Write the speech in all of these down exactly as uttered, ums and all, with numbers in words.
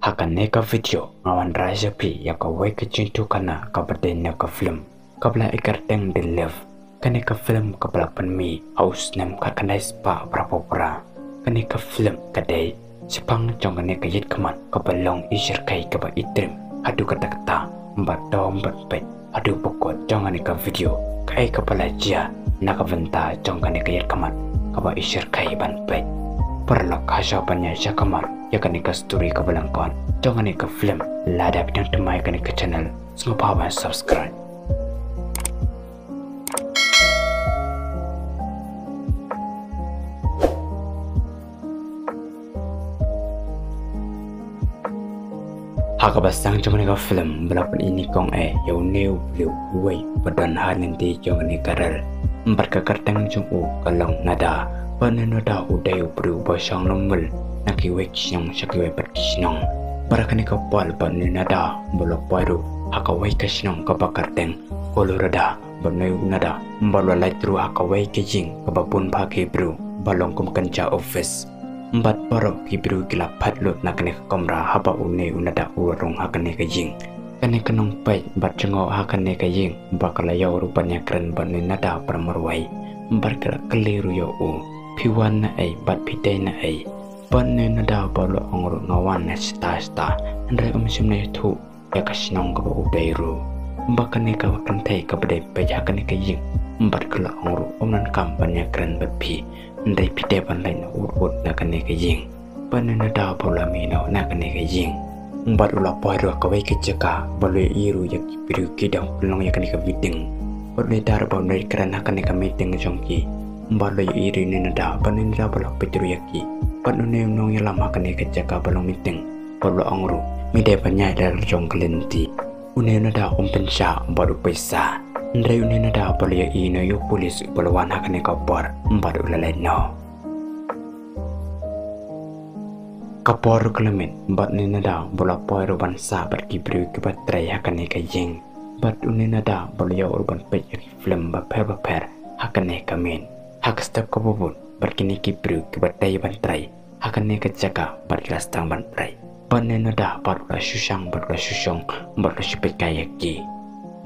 Ha kane ka video nga wanrah sha phi ïa kawei ka jingïathuhkhana kaba dei na ka film kaba la ai kyrteng The Love. Kane ka film kaba la pynmih ha u snem khatkhyndai spah phra phew phra. Kane ka film ka dei shaphang jong kane ka ïit khmat kaba long i shyrkhei kaba i triem haduh katta katta, bad dom bad peit haduh ba kut jong kane ka video, kaei kaba la jia na ka bynta jong kane ka ïit khmat kaba i shyrkhei ban peit. Paralok, hashwa ban ïaid sha kamar ïa kane ka story kaba lyngkot jong kane ka film, lada phi dang thymmai ïa kane ka channel, sngewbha ban subscribe. Ha kaba sdang jong kane ka film ba la pyni nyngkong eh ïa une u briew uwei ba don ha lynti jong kane ka rel. Bad ka kyrteng jong u ka long Nada. Bad une u Nada u dei u briew ba shong lum mul na kiwei ki shnong sha kiwei pat ki shnong. Bad ha kane ka por bad une u Nada ba la poi ruh ha kawei ka shnong kaba kyrteng Colorado. Bad une u Nada ba la leit ruh ha kawei ka ïing kaba bun bha ki briew ba long kum kynja office. Bad baroh ki briew ki la phet lut na kane ka kamra haba une u Nada u la rung ha kane ka ïing. Kane ka nongpeit bad jngoh ha kane ka ïing ba ka la ïoh ruh ban ïakren bad une u Nada para marwei. Bad ka la kylli ruh ïa u, phi wan na ei bad phi dei na ei? Bad une u Nada ba la ong ruh, nga wan na shata shata, hynrei ym shym la ïathuh ïa ka shnong kaba u dei ruh. Ba kane ka kynthei kaba dei peit ha kane ka ïing bad ka la ong ruh, ym donkam ban ïakren bad phi, hynrei phi dei ban leit noh ut ut na kane ka ïing. Bad une u Nada ba u la mih noh na kane ka ïing bad u la poi ruh ha kawei ka jaka ba u la ïohi ruh ïa ki briew ki dang pynlong ïa kane ka meeting. Bad u la ïohi ruh ba u la kren ha kane ka meeting jong ki bad u la ïohi ruh une u Nada, bad une u Nada ba la peit ruh ïa ki. Bad une u nongïalam ha kane ka jaka ba long meeting ba u la ong ruh, me dei ban ïaid da la jong ka lynti. Une u Nada um pynshah bad u pisa, hynrei une u Nada ba la ïohi noh ïa u pulit uba la wan ha kane ka por bad u la leit noh. Ka por ruh ka la miet bad une u Nada ba la poi ruh ban sah bad ki briew kiba trei ha kane ka ïing. Bad une u Nada ba la ïoh ruh ban peit ïa ki film bapher bapher ha kane ka miet. Ha ka step kaba bud bad kine ki briew kiba dei ban trei ha kane ka jaka bad ki la sdang ban trei. Bad une u Nada bad u la shu shang bad u la shu shong bad u la shu peit kai ïa ki.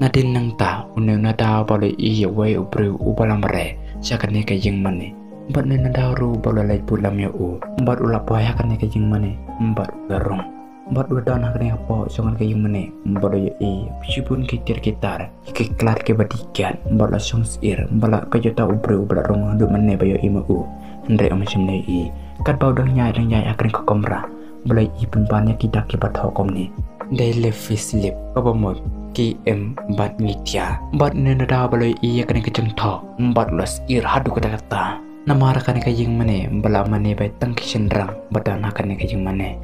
Nadien nangta une u Nada ba u la ïohi ïa uwei u briew uba la mareh sha kane ka ïing mane. Bad une u Nada ruh ba u la leit bud lam ïa u bad u la poi ha kane ka ïing mane bad u la rung. Bad u la don ha kane hapoh jong kane ka ïing mane bad u la ïohi shibun ki tiar ki tar, ki khlad kiba dih kiad, bad u la shong syiar bad la ka jota u briew ba la rung haduh mynne ba ïohi ma u. Hynrei um shym la ïohi. Katba u dang ïaid dang ïaid ha kane ka kamra ba u la ïohi pynban ïa ki dak kiba thoh kumne, they live, we sleep, kaba mut ki im bad ngi thiah. Bad une u Nada ba u la ïohi ïa kane ka jingthoh bad u la syiar haduh katta katta. Namar ha kane ka ïing mane ba la mane beit tang ki shynrang ba don ha kane ka ïing mane.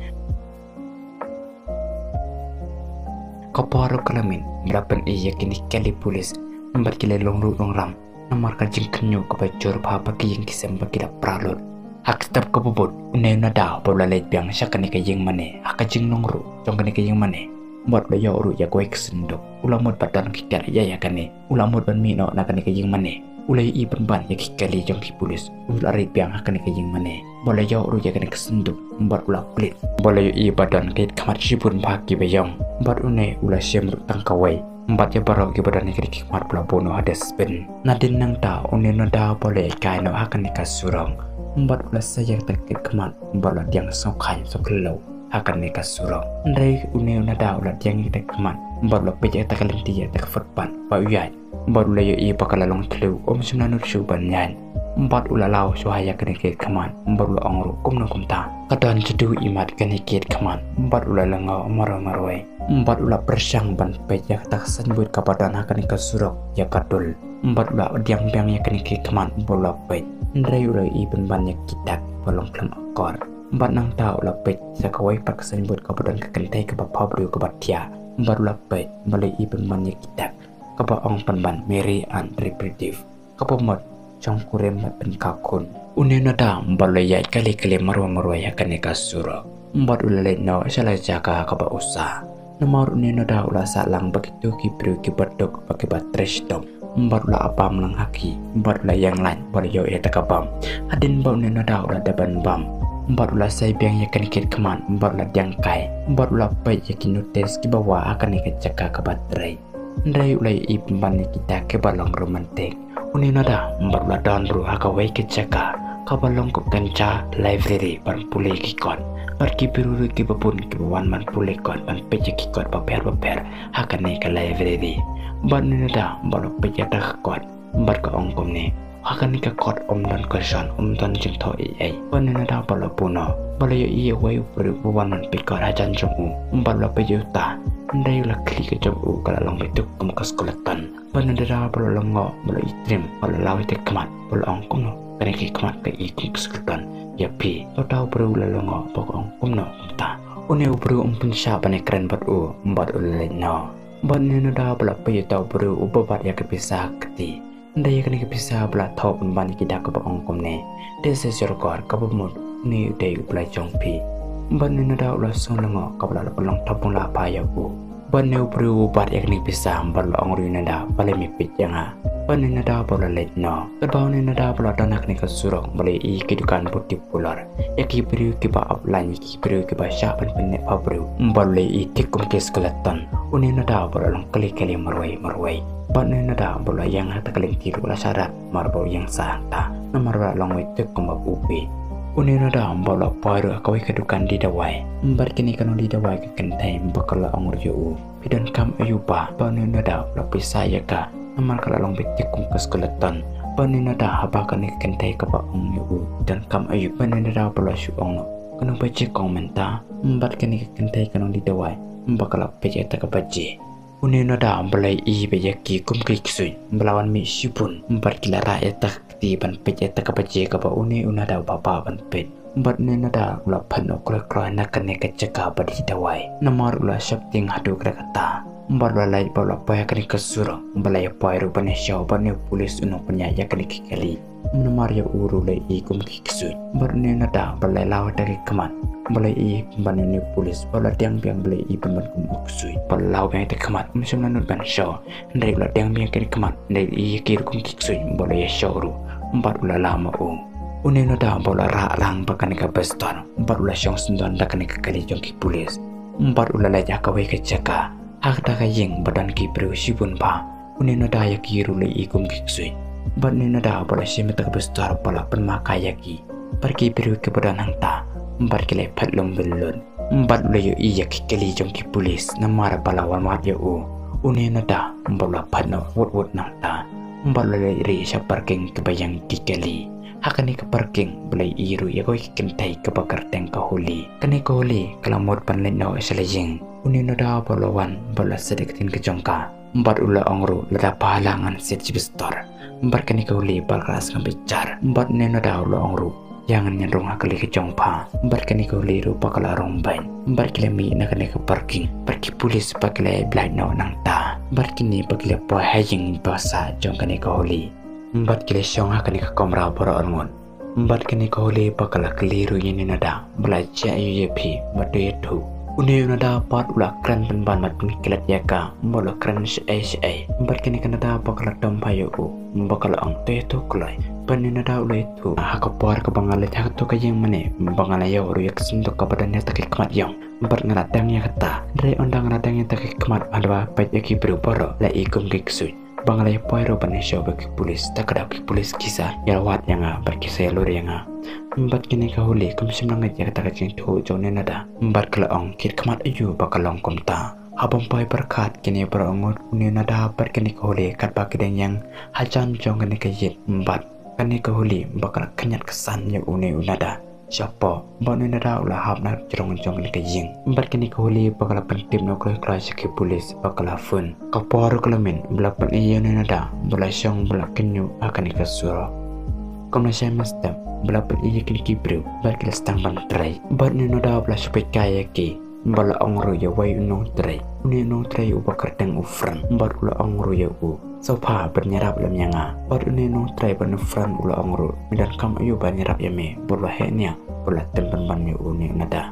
Ka por ruh ka la miet ba la pyni ïa kine ki kali pulit bad ki la long ruh long ram. Namar ka jingkhynñiuh kaba jur bha ba ki ïing ki sem ba ki la pra lut. Ha ka step kaba bud une u Nada ba u la leit biang sha kane ka ïing mane ha ka jinglong ruh jong kane ka ïing mane. Bad u la ïoh ruh ïa kawei ka synduk, u la mut ba don ki tiar ïa ïa kane. U la mut ban mih noh na kane ka ïing mane. U la ïohi pynban ïa ki kali jong ki pulit. U la leit biang ha kane ka ïing mane bad u la ïoh ruh ïa kane ka synduk bad u la plie. Bad u la ïohi ba don ki ïit khmat shibun bha kiba ïong bad une u la shem ruh tang kawei. Bad ïa baroh kiba don ha kine ki ïit khmat ba la buh noh ha dustbin. Nadien nangta une u Nada ba u la ïaid kai noh ha kane ka surok bad u la sei ïa kata ka ïit khmat bad u la diang sngewkhlaiñ sngewkhliew ha kane ka surok. Hynrei une u Nada u la diang ïa kata ka ïit khmat bad u la peit ïa kata ka lynti, ïa kata ka footpath ba u ïaid. Bad u la ïohi ba ka la long thliew, um shym la nud shuh ban ïaid. Bad u la law shuwa ïa kane ka ïit khmat bad u la ong ruh, kumno kumta ka don shaduh imat kane ka ïit khmat? Bad u la lyngngoh marwei marwei. Bad u la pyrshang ban peit ïa kata ka signboard kaba don ha kane ka surok ïa ka dur. Bad u la diang biang ïa kane ka ïit khmat bad u la peit. Hynrei u la ïohi pynban ïa ki dak ba long khlem akor. Bad nangta u la peit sha kawei pat ka signboard kaba don ka kynthei kaba phaw briew kaba thiah. Bad u la peit bad u la ïohi pynban ïa ki dak kaba ong pynban Mary Ann Reproduce, kaba mut jong kurim bad pynkhih khun. Une u Nada bad u la ïaid kali kali marwei marwei ha kane ka surok bad u la leit noh sha la jaka kaba u sah. Namar une u Nada u la sah lang ba kito ki briew kiba duk bad kiba trei shitom. Bad u la ap bam lang ha ki bad u la ïeng lait bad u la ïoh ïa kata ka bam. Hadien ba une u Nada u la dep ban bam Bad u la sei biang ïa kane ka khmat, bad u la diang kai, bad u la peit ïa ki notice kiba wah ha kane ka jaka kaba trei. Hynrei u la ïohi pynban ïa kita kiba long romantic. Une u Nada, bad u la don ruh ha kawei ka jaka kaba long kum ka library ban pule ki kot. Bad ki briew ruh kiba bun kiba wan ban pule kot, ban peit ïa ki kot bapher bapher ha kane ka library. Bad une u Nada, bad u la peit ïa kata ka kot, bad ka ong kumne: Ha kane ka kot ym don question, ym don jingthoh ei ei. Bad une u Nada bad u la buh noh, bad u la ïohi ïa uwei u briew uba wan ban peit kot hajan jong u, bad u la peit ïa uta. Hynrei u la khlieh ka jong u ka la long beit kum ka skeleton. Bad une u Nada bad u la lyngngoh, bad u la ïa triem, bad u la law ïa kata ka khmat, bad u la ong kumno kane ka khmat ka i kum ka skeleton. Ïa phi, uta u briew u la lyngngoh, bad u ong kumno kumta. Une u briew um pynshah ban ïa kren bad u, bad u la leit noh. Bad une u Nada bad u la peit ïa uta u briew uba bat ïa ka pisa ha ka kti. Hynrei ïa kane ka pisa bad u la thoh pynban ïa ki dak kaba ong kumne: This is your God, kaba mut une u dei u Blei jong phi. Bad une u Nada u la sngew lyngngoh, kaba la pynlong thapbong la pha ïa u. Bad une u briew u bat ïa kane ka pisa bad u la ong ruh ïa une u Nada: Balei me peit ïa nga? Bad une u Nada bad u la leit noh. Katba une u Nada bad u la don ha kane ka surok, bad u la ïohi ïa ki dukan bad ki parlor, ïa ki briew kiba ap line, ïa ki briew kiba shah ban pynneh bha briew, bad u la ïohi thik kum ki skeleton. Une u Nada bad u la long kylli kylli marwei marwei. Bad une u Nada bad u la ïeng ha kata ka lynti ruh la sharak, namar ba u ïeng sah hangta, namar ba la long wei thik kumba u phi. Une u Nada bad u la poi ruh ha kawei ka dukan die dawai. Bad kane ka nongdie dawai ka kynthei bad ka la ong ruh ïa u: Phi donkam aïu bah? Bad une u Nada u la pisa ïa ka, namar ka la long beit thik kum ka skeleton. Bad une u Nada, haba kane ka kynthei kaba ong ïa u: Phi donkam aïu? Bad une u Nada bad u la shu ong noh: Katno baje kong mynta? Bad kane ka kynthei ka nongdie dawai bad ka la peit ïa kata ka baje. Une u Nada bad u la ïohi beit ïa ki kum ki ksuid ba la wan mih shibun, bad ki la rah ïa kata ka kti ban peit ïa kata ka baje kaba une u Nada u bah bah ban peit. Bad une u Nada u la phet noh kloi kloi na kane ka jaka ba die dawai, namar u la sheptieng haduh katta katta. Bad u la leit bad u la poi ha kane ka surok, bad u la ïa poi ruh ban ïashoh bad une u pulit u nongpynïaid ïa kane ki kali, namar ïa u ruh u la ïohi kum ki ksuid. Bad une u Nada bad u la law ïa kata ka khmat, bad u la ïohi pynban ïa une u pulit, bad u la diang biang bad u la ïohi pynban kum u ksuid. Bad u la law biang ïa kata ka khmat, um shym la nud ban shoh, hynrei u la diang biang ïa kata ka khmat, hynrei u la ïohi ïa ki ruh kum ki ksuid, bad u la ïashoh ruh, bad u la lah ma u. Une u Nada bad u la rah lang bad kane ka pistol, bad u la shong syndon da kane ka kali jong ki pulit. Bad u la leit ha kawei ka jaka, ha kata ka ïing ba don ki briew shibun bha. Une u Nada ïa ki ruh u la ïohi kum ki ksuid. Bad une u Nada bad u la shim ïa kata ka pistol bad u la pynmarkai ïa ki. Bad ki briew kiba don hangta, bad ki la phet lum bun lut. Bad u la ïohi ïa ki kali jong ki pulit, namar ba la wan wad ïa u. Une u Nada bad u la phet noh wut wut nangta, bad u la leit rieh sha parking kaba ïeng ki kali. Ha kane ka parking bad u la ïohi ruh ïa kawei ka kynthei kaba kyrteng ka Holly. Kane ka Holly ka la mut ban leit noh sha la ïing. Une u Nada bad u la wan bad u la set ïa ka ktien ka jong ka, bad u la ong ruh: Lada pha lah ngan siat shi pistol. Bad kane ka Holly bad ka la sngap bitar. Bad une u Nada u la ong ruh: Ïa ngan, ngan rung ha kali ka jong pha. Bad kane ka Holly ruh bad ka la rung beit. Bad ki la mih na kane ka parking, bad ki pulit bad ki la ïaid blai noh nangta. Bad kine bad ki la poi ha ïing ba sah jong kane ka Holly. Bad ki la shong ha kane ka kamra baroh arngut. Bad kane ka Holly bad ka la kylli ruh ïa une u Nada: Balei, jia aïu ïa phi, bad to ïathuh. Une u Nada bad u la kren pynban bad pynklet ïa ka, bad u la kren shaei shaei. Bad kane ka Nada bad ka la dom bha ïa u, bad ka la ong: To ïathuh kloi. Bad une u Nada u la ïathuh: Ha ka por kaba nga leit ha kato ka ïing mane, bad nga la ïoh ruh ïa ka synduk kaba don ïa kata ka khmat ïong, bad nga la deng ïa kata. Hynrei ynda nga la deng ïa kata ka khmat, haba peit ïa ki briew baroh la i kum ki ksuid. Bad nga la ïa poi ruh ban ïashoh bad ki pulit, te ka daw ki pulit ki sa ïa wad ïa nga bad ki sa ïalur ïa nga. Bad kane ka Holly kam shym la ngeit ïa kata ka jingïathuh jong une u Nada, bad ka la ong: Kit khmat aïu ba ka long kumta? Haba ym poi pyrkhat kine baroh arngut, une u Nada bad kane ka Holly katba ki dang ïeng hajan jong kane ka ïing, bad kane ka Holly bad ka la khñiat ksan ïa une u Nada shapoh. Bad une u Nada u la hap na jrong jong kane ka ïing. Bad kane ka Holly bad ka la pyntip noh kloi kloi sha ki pulit bad ka la phone. Ka por ruh ka la miet, ba la pyni ïa une u Nada ba la shong ba la kynñiuh ha kane ka surok. Kum la shai mynstep, ba la pyni ïa kine ki briew bad ki la sdang ban trei. Bad une u Nada ba la shu peit kai ïa ki, ba la ong ruh ïa uwei u nongtrei, une u nongtrei uba kyrteng u Frank, bad u la ong ruh ïa u: Sngewbha ban ïarap lem ïa nga. Bad une u nongtrei bad une u Frank u la ong ruh: Me donkam aïu ban ïarap ïa me? Bad u la heh nia, bad u la tem pynban ïa une u Nada.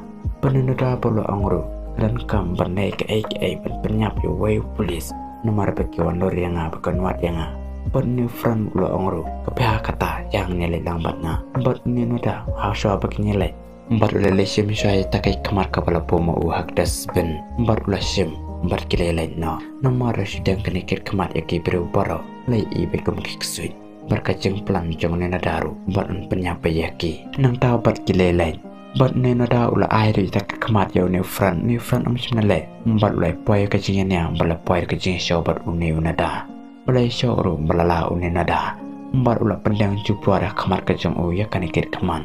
Bad une u Nada bad u la ong ruh: Nga donkam ban leh kaei kaei ban pynïap ïa uwei u pulit, namar ba ki wan lur ïa nga, ba ki wan wad ïa nga. Bad une u Frank u la ong ruh: Ka phi ha kata, ïa ngan ïaleit lang bad nga. Bad une u Nada, ha shuwa ba kin ïaleit, Bad u la leit shim shuwa ïa kata ka khmat kaba la buh ma u ha ka dustbin. Bad u la shim, bad ki la leit noh. Namar u la shu deng kane ka khmat ïa ki briew baroh, la ïohi beit kum ki ksuid. Bad ka jingplan jong une u Nada ruh, bad un pynïap ïa ki. Nangta bad ki la leit. Bad une u Nada u la ai ruh ïa kata ka khmat ïa une u Fran, une u Fran um shym la leh. Bad u la poi ka jingïania, bad la poi ka jingshoh bad une u Nada. Ba la ïashoh ruh ba la lah une u Nada. Bad u la pyndeng jubor ïa ka khmat ka jong u ïa kane ka khmat.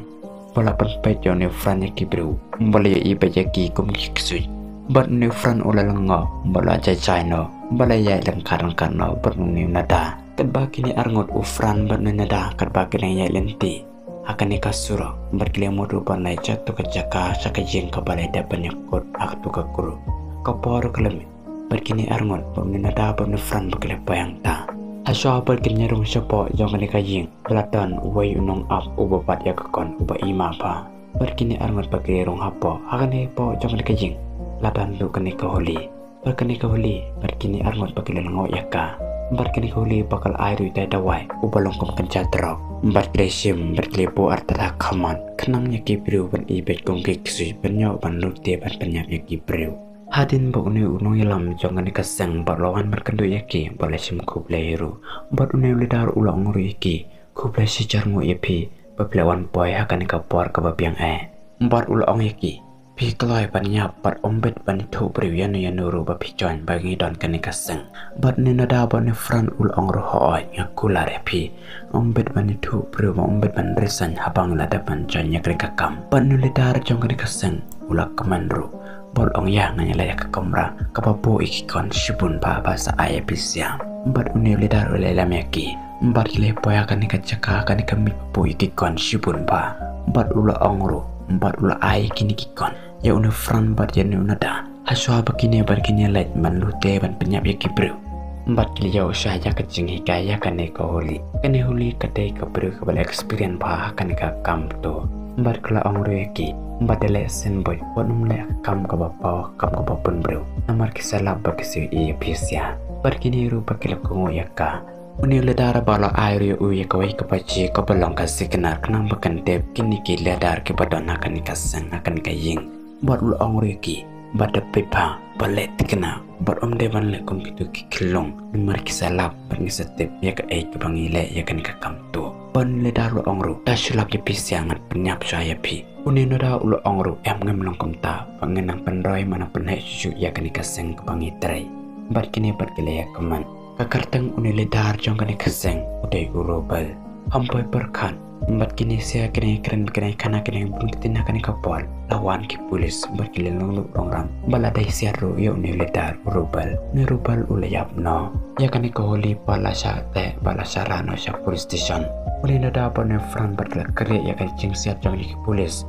Ba la pynpeit ïa une u Fran ïa ki briew. Ba la ïohi beit ïa ki kum ki ksuid. Bad une u Fran u la lyngngoh, ba la jai jai noh, ba la ïaid lyngkhat lyngkhat noh bad une u Nada. Katba kine arngut u Fran bad une u Nada, katba ki dang ïaid lynti ha kane ka surok, bad ki la mut ruh ban leit sha katu ka jaka, sha ka ïing kaba la dep ban ïakut ha katu ka group. Ka por ka la mih. Bad kine arngut, bad une u Nada bad une u Fran ba ki la poi hangta. Hashwa bad kin ïa rung shapoh jong kane ka ïing, ba la don uwei u nongap uba bat ïa ka kon uba i map bha. Bad kine arngut ba ki la rung hapoh, ha kane hapoh jong kane ka ïing, la don ruh kane ka Holi. Bad kane ka Holi, bad kine arngut ba ki la lyngngoh ïa ka. Bad kane ka Holi ba ka la ai ruh ïa utai u dawai uba long kum kynja drok. Bad ki la shim, bad ki la buh artat ha ka khmat, khnang ïa ki briew ban ïohi beit kum ki ksuid, ban ïoh ban lute ban pynïap ïa ki briew. Hadien ba une u nongïalam jong kane ka seng bad u la wan ban kynduh ïa ki, bad u la shim khublei ruh. Bad une u leader u la ong ruh ïa ki, khublei shihajar nguh ïa phi ba phi la wan poi ha kane ka por kaba biang eh. Bad u la ong ïa ki, phi kloi ban ïap bad ym bit ban ïathuh briew ïano ïano ruh ba phi join ba ngi don kane ka seng. Bad une u Nada bad une u Fran u la ong ruh, hooid, nga kular ïa phi. Ym bit ban ïathuh briew, ym bit ban resign haba ngi la dep ban join ïa kane ka kam. Bad une u leader jong kane ka seng u la kmen ruh. Bad u la ong, ïa, ngan ïaleh ïa ka kamra kaba buh ïa ki kon shibun bha ba sa ai ïa phi sha. Bad une u leader u la ïalam ïa ki. Bad ki la poi ha kane ka jaka, kane ka miej ba buh ïa ki kon shibun bha. Bad u la ong ruh, bad u la ai ïa kine ki kon ïa une u Fran bad ïa une u Nada. Hashwa ba kine bad kin ïa leit ban lute ban pynïap ïa ki briew. Bad ki la ïoh shuwa ïa ka jinghikai ïa kane ka Holi. Kane Holi ka dei ka briew kaba la experience bha ha kane ka kam to. Bad ka la ong ruh ïa ki, ba da leh shen buit, wat nym leh ka kam kaba paw, kam kaba pun briew. Namar ki sa lap ba ki shu ïohi ïa phi sha. Bad kine ruh ba ki la kohnguh ïa ka. Une u leader ba la ai ruh ïa u ïa kawei ka baji kaba long ka signal khnang ba kan tip kine ki leader kiba don ha kane ka seng, ha kane ka ïing. Bad u la ong ruh ïa ki, ba da peit bha, ba leh thikna, bad ym dei ban leh kum kito ki khyllung, namar ki sa lap bad ngi sa tip ïa kaei kaba ngi leh ïa kane ka kam to. Bad une u leader u la ong ruh, da shu lap ïa phi sha, ngan pynïap shuwa ïa phi. Une u Nada u la ong ruh, em, ngim long kumta, ba ngin nang pynroi, ngin nang pynheh shuh shuh ïa kane ka seng kaba ngi trei. Bad kine bad ki la ïa kmen. Ka kyrteng une u leader jong kane ka seng u dei u Rubel. Hynrei pyrkhat, bad kine sha kine kren, kine khana, kine bun ktien ha kane ka por, la wan ki pulit bad ki la long luh long ram. Ba la dei siat ruh ïa une u leader u Rubel. Une u Rubel u la ïap noh. Ïa kane ka Holi ba la shah teh, ba la shah rah noh sha police station. Une u Nada bad une u Fran bad ki la kren ïa ka jingsiat jong kine ki pulit.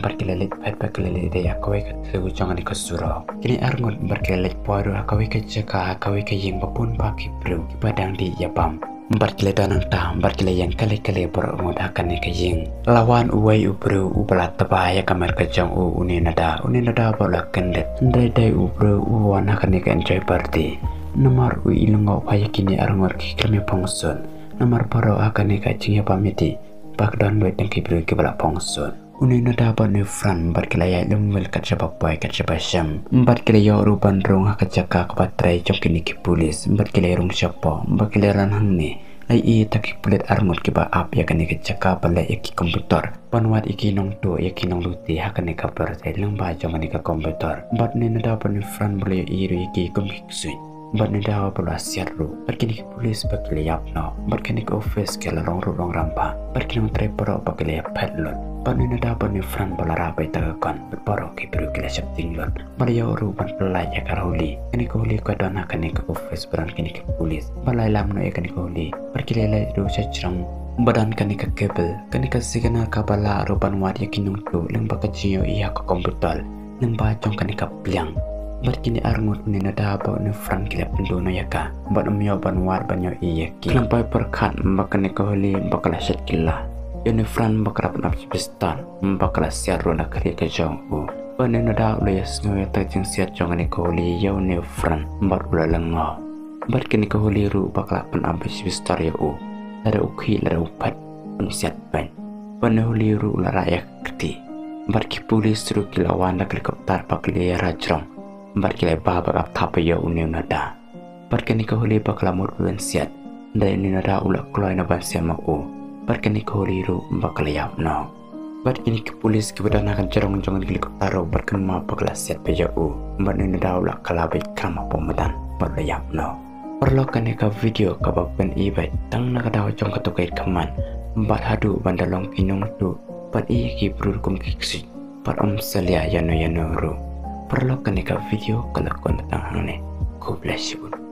Bad ki la leit phet, bad ki la leit ïa kawei ka thlu jong kane ka surok. Kine arngut bad ki la leit poi ruh ha kawei ka jaka, ha kawei ka ïing ba bun bha ki briew kiba dang dih ïa bam. Bad ki la don hangta, bad ki la ïeng kali kali baroh arngut ha kane ka ïing. La wan uwei u briew uba la tba ïa ka mer ka jong u, une u Nada, une u Nada ba u la kyndit. Hynrei dei u briew uba wan ha kane ka enjoy party. Namar u i lyngngoh bha ïa kine arngut ki khlem ïa phong sun. Namar baroh ha kane ka jingïabam ïadih ba ka don beit tang ki briew kiba la phong sun. Une u Nada bad une u Fran bad ki la ïaid lum wel kat shaba poi kat shaba shem. Bad ki la ïoh ruh ban rung ha ka jaka kaba trei jong kine ki pulit. Bad ki la rung shapoh, bad ki la ran hangne. La ïohi ïa kita ki pulit arngut kiba ap ïa kane ka jaka ba leh ïa ki komputer. Ban wad ïa ki nongtuh, ïa ki nonglute ha kane ka pyrthei lyngba jong kane ka komputer. Bad une u Nada bad une u Fran ba la ïohi ruh ïa ki kum ki ksuid. Bad une u Nada ba la siat ruh. Bad kine ki pulit ba ki la ïap noh. Bad kane ka office ka la long ruh long ram bha. Bad ki nongtrei baroh ba ki la ïaphet lut. Bad une u Nada bad une u Fran ba la rah beit ïa ka gun. Bad baroh ki briew ki la sheptieng lut. Ba la ïoh ruh ban pyllait ïa ka Holi. Kane ka Holi ka don ha kane ka office ba don kine ki pulit. Ba la ïalam noh ïa kane ka Holi. Bad ki la leit ruh sha jrong ba don kane ka cable. Kane ka signal kaba lah ruh ban wad ïa ki nongtuh lyngba ka jingïohi ha ka komputer. Lyngba jong kane ka pliang. Bad kine arngut, une u Nada bad une u Fran ki la pynduh noh ïa ka. Bad ym ïoh ban wad ban ïohi ïa ki. Khlem poi pyrkhat ba kane ka Holi ba ka la shet kylla ïa une u Fran, ba ka la pynap shi bistar, ba ka la siat ruh na ka khlieh ka jong u. Bad une u Nada u la ïasngew ïa ka jingsiat jong kane ka Holi ïa une u Fran bad u la lyngngoh. Bad kane ka Holi ruh ba ka la pynap shi bistar ïa u. Lada u khih lada u phet, un siat beiñ. Bad une u Holi ruh u la rah ïa ka kti. Bad ki pulis ruh ki la wan da helicopter ba ki la ïa rah jrong bad ki la ïa bah bad ap thap ïa une u Nada. Bad kane ka holi ba ka la mut ban siat, hynrei une u Nada u la kloi noh ban siat ma u. Bad kane ka holi ruh ba ka la ïap noh. Bad kine ki pulis kiba don ha ka jrong jong ka helicopter ruh bad kynmaw ba ka la siat beit ïa u, bad une u Nada u la kylla beit kham hapoh madan bad u la ïap noh. Paralok, kane ka video kaba pyni beit tang na ka daw jong kato ka ïit khmat bad haduh ban da long ki nongtuh ban ïa ki briew kum ki ksuid bad ym salia ïano ïano ruh. Paralok, kane ka video ka la kut tang hangne. God bless you.